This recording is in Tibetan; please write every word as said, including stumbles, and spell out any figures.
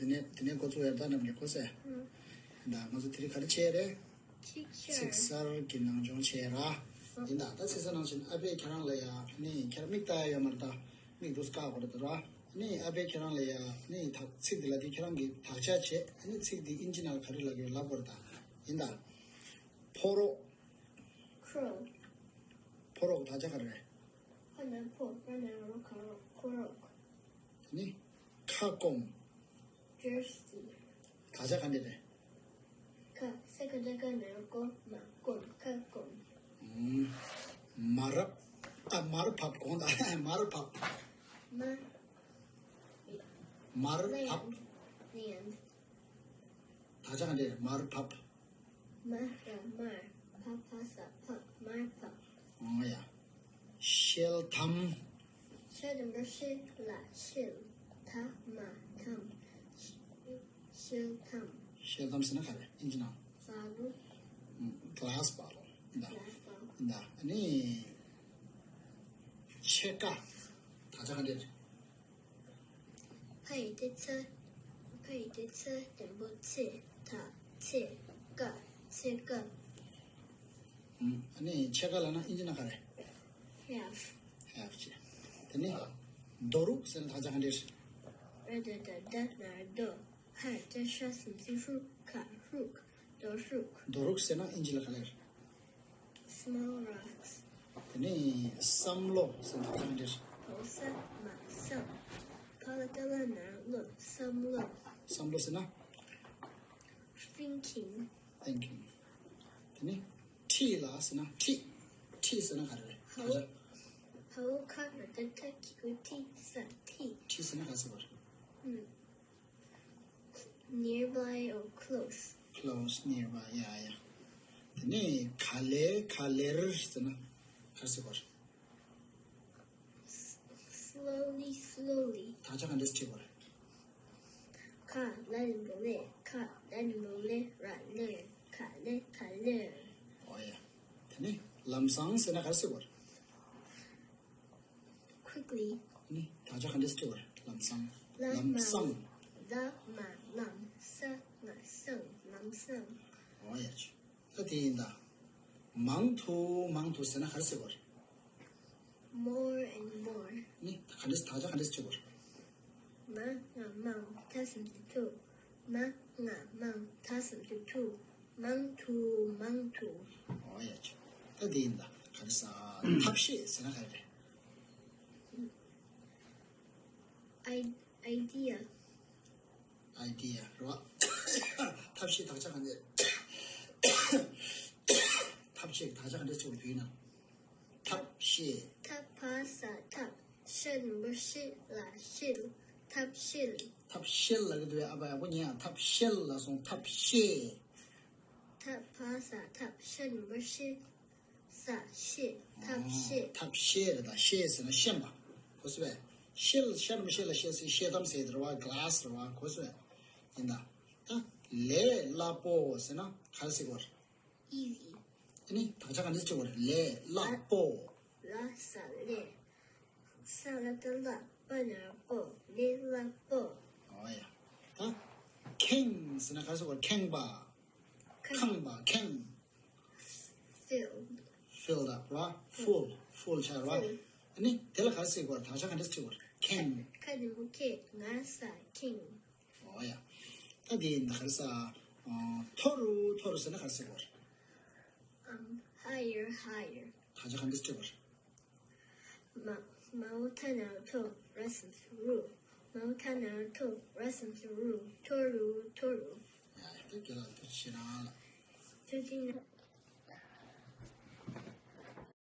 དེ་ནས་དེ་ནས་འགོ་ཚུགས་ཡར་ད་རྣམས་ཀྱི་གོ་སེ། ད་ང་ཚོ་དེ་རིང་ག་རེ་བྱས་རེད། ཚིག་གསར་གྱི་ནང་སྦྱོང་བྱས་ར། ཡིན་ད་ད་ཚིག་གསར་ནང་བཞིན་ཨ་ཕས་ཁྱེད་རང་ལ་ཡ་ནི་ཁྱེད་རང་མིག་ལྟ་ཡ་ཡོད་མ་རེད་ད། མིག་འདུག་བཀག་དགོས་རེད་ད་ར། ནི་ཨ་ཕས་ཁྱེད་རང་ལ་ཡ་ནི་ད་ཚིག་འདི་ལ་དེ་ཁྱེད་རང་གིས་དག་ཆ་བྱས་ནི་ཚིག་འདི་ཨིན་ཇི་ནང་ག་རེ་ལབ་ཡོད་ལབ་དགོས་རེད་ད། ཡིན་ད། ཕོ་རོག Crow. ཕོ་རོག་དག་ཆ་ག་རེ་རེད། ཕ་ན་ཕོ་ར་ན་རོ་ཁ་རོག་ཕོ་རོག་དེ་ནི་ཁ་སྐོམ། Thirsty. དག་ཆ་ག་འདྲ་རེད། ཁ་ས་ཁ་ཌ་ཀ་ན་རོ་ཀོ་མ་སྐོམ་ཁ་སྐོམ། ཨུམ། མར། ཨ་མར་བབས་གོང་དང་མར་བབས། མ། མར་བབས། Land. Land. དག་ཆ་ག་འདྲ་རེད་མར་བབས། མ་ར་མར། ཕ་ཕ་ས་ཕག་མར་ཕབ། ཨོ་ཡ། ཤེལ་དམ། ཤ་འགྲེང་བུ་ཤེ་ལ་ཤེལ། ད་མ་དམ། ཤེལ་དམ། ཤེལ་དམ་ཟེར་ན་ག་རེ་ཨིན་ཇི་ནང་། Bottle. Glass bottle. འདའ། Glass bottle. འདའ། ཨ་ནི། ཕྱེད་ཀ། དག་ཆ་ག་འདྲ་རེད། ཕ་ཡི་ཏི་ཚ། ཕ་ཡི་ཏི་ཚ་འགྲེང་བུ་ཚེ། ད་ཚེ་ཀ་ཚེ་ཀ་ཨ་ནི་ཕྱེད་ཀ་ལབ་ན་ཨིན་ཇི་ནང་ག་རེ། Half. Half བྱས། དེ་ནི་རྡོ་རུག་ཟེར་ན་དག་ཆ་ག་འདྲ་རེད། ར་ད་རྡ་རྡ་ན་རྡོ། ཧ་ཏ་ཤ་སུམ་ཚི་ཧྲུ་ཁ་ཧྲུག་རྡོ་ཧྲུག་རྡོ་རུག་ཟེར་ན་ཨིན་ཇི་ལ་ག་རེ་རེད། Small rocks. དེ་ནས་བསམ་བློ་ཟེར་ན་ག་འདྲ། བ་ས་མ་བསམ། བ་ལ་ཏ་ལ་ན་བློ་བསམ་བློ། བསམ་བློ་ཟེར་ན། Thinking. Thinking. དེ་ནས་འཁྲིས་ལ་ཟེར་ན་འཁྲིས། འཁྲིས་ཟེར་ན་ག་རེ་རེད། ཧ་འོ་ཧ་འོ་ཁ་ར་ཏ་ཐ་གི་གུ་ཐི་ས་འཁྲིས། འཁྲིས་ཟེར་ན་ག་ཟེར་བ་རེད། ཨུམ། Nearby or close. Close, nearby, yeah, yeah. དེ་ནས་ག་ལེར་ག་ལེར་ཟེར་ན་ག་རེ་ཟེར་བ་རེད། Slowly, slowly. དག་ཆ་ག་འདྲས་བྲིས་པ་རེད། ཁ་ལ་རིང་པོ་ལེ། ཁ་ལ་རིང་པོ་ལེ་ར་ལེར། ག་ལེ་ག་ལེར། ཨོ་ཡ། དེ་ནས་ལམ་སང་ཟེར་ན་ག་རེ་ཟེར་བ་རེད། Quickly. ནི་དག་ཆ་ག་འདྲས་བྲིས་པ་རེད། ལམ་སང་། ལམ་ལམ་སང་། ལ་མ་ལམ། ས་ང་སང་། ལམ་སང་། ཨོ་ཡ་ཆུ། ད་དེ་ཡིན་ད། མང་དུ་མང་དུ་ཟེར་ན་ག་རེ་ཟེར་བ་རེད། More and more. ནི་ག་འདྲས་དག་ཆ་ག་འདྲས་བྲིས་པ་རེད། མ་ང་མང་ད་སུམ་ཅུ་དྲུག་མ་ང་མང་ད་སུམ་ཅུ་དྲུག་མང་དུ་མང་དུ། ཨོ་ཡ་ཆུ། ད་དེ་ཡིན་ད་ག་རེ་ཟ། ཐབས་ཤེས་ཟེར་ན་ག་རེ་རེད། I- idea. Idea རེད་བ། ཐབས་ཤེས་དག་ཆ་ག་འདྲས། ཐབས་ཤེས་དག་ཆ་ག་འདྲས་བྱུང་བའི་ན། ཐབས་ཤེས། ཐ་ཕ་ས་ཐབས། ཤ་འགྲེང་བུ་ཤི་ལ་ཤེལ། ཐབས་ཤེལ། ཐབས་ཤེལ་ལ་གི་འདུག་བས། ཨ་ཕ་ཡག་པོ་ཉན་ཡ། ཐབས་ཤེལ་ལ་སོང་། ཐབས་ཤེས། ཐ་ཕ་ས་ཐབས། ཤ་འགྲེང་བུ་ཤི། ས་ཤེས། ཐབས་ཤེས། ཐབས་ཤེས་རེད་ད། ཤེས་ཟེར་ན་ཤེས་པ། གོ་སོང་བས། ཤེལ། ཤ་འགྲེང་བུ་ཤེ་ལ་ཤེལ་ཟེར། ཤེལ་དམ་ཟེར་དེ་རེད་བ། ག་ལ་སི་རེད་བ། གོ་སོང་བས། ཡིན་ད། ད་ལས་སླ་པོ་ཟེར་ན་ག་རེ་ཟེར་དགོས་རེད། Easy. ཨ་ནི་དག་ཆ་ག་འདྲས་བྲིས་པ་རེད། ལས་སླ་པོ། ལ་ས་ལས། ས་ལ་ཏ་སླ། པ་ན་པོ། ལས་སླ་པོ། ཨོ་ཡ། ད་ཁེངས་ཟེར་ན་ག་རེ་ཟེར་དགོས་རེད། ཁེངས་པ། ཁེངས་པ། ཁེངས། Filled. Filled up ར། Full. Full ཆགས་ར། Full. ཨ་ནི་དེ་ལ་ག་རེ་ཟེར་དགོས་རེད། དག་ཆ་ག་འདྲས་བྲིས་པ་རེད། ཁེངས། ཁ་འགྲེང་བུ་ཁེ། ང་ས་ཁེངས། ཨོ་ཡ། ད་དེ་ཡིན་ན་ག་རེ་ཟ། ཨ། མཐོ་རུ་མཐོ་རུ་ཟེར་ན་ག་རེ་ཟེར་དགོས་རེད། Um, higher, higher. དག་ཆ་ག་འདྲས་བྲིས་པ་རེད། མ- མའོ་ཐ་ན་མཐོ་ར་སུམ་ཅུ་རུ། མའོ་ཐ་ན་མཐོ་ར་སུམ་ཅུ་རུ། མཐོ་རུ་མཐོ་རུ། ཡ་ཡ། ད་རྒན་ལགས་ཐུགས་རྗེ་གནང་ལགས། ཐུགས་རྗེ་གནང་།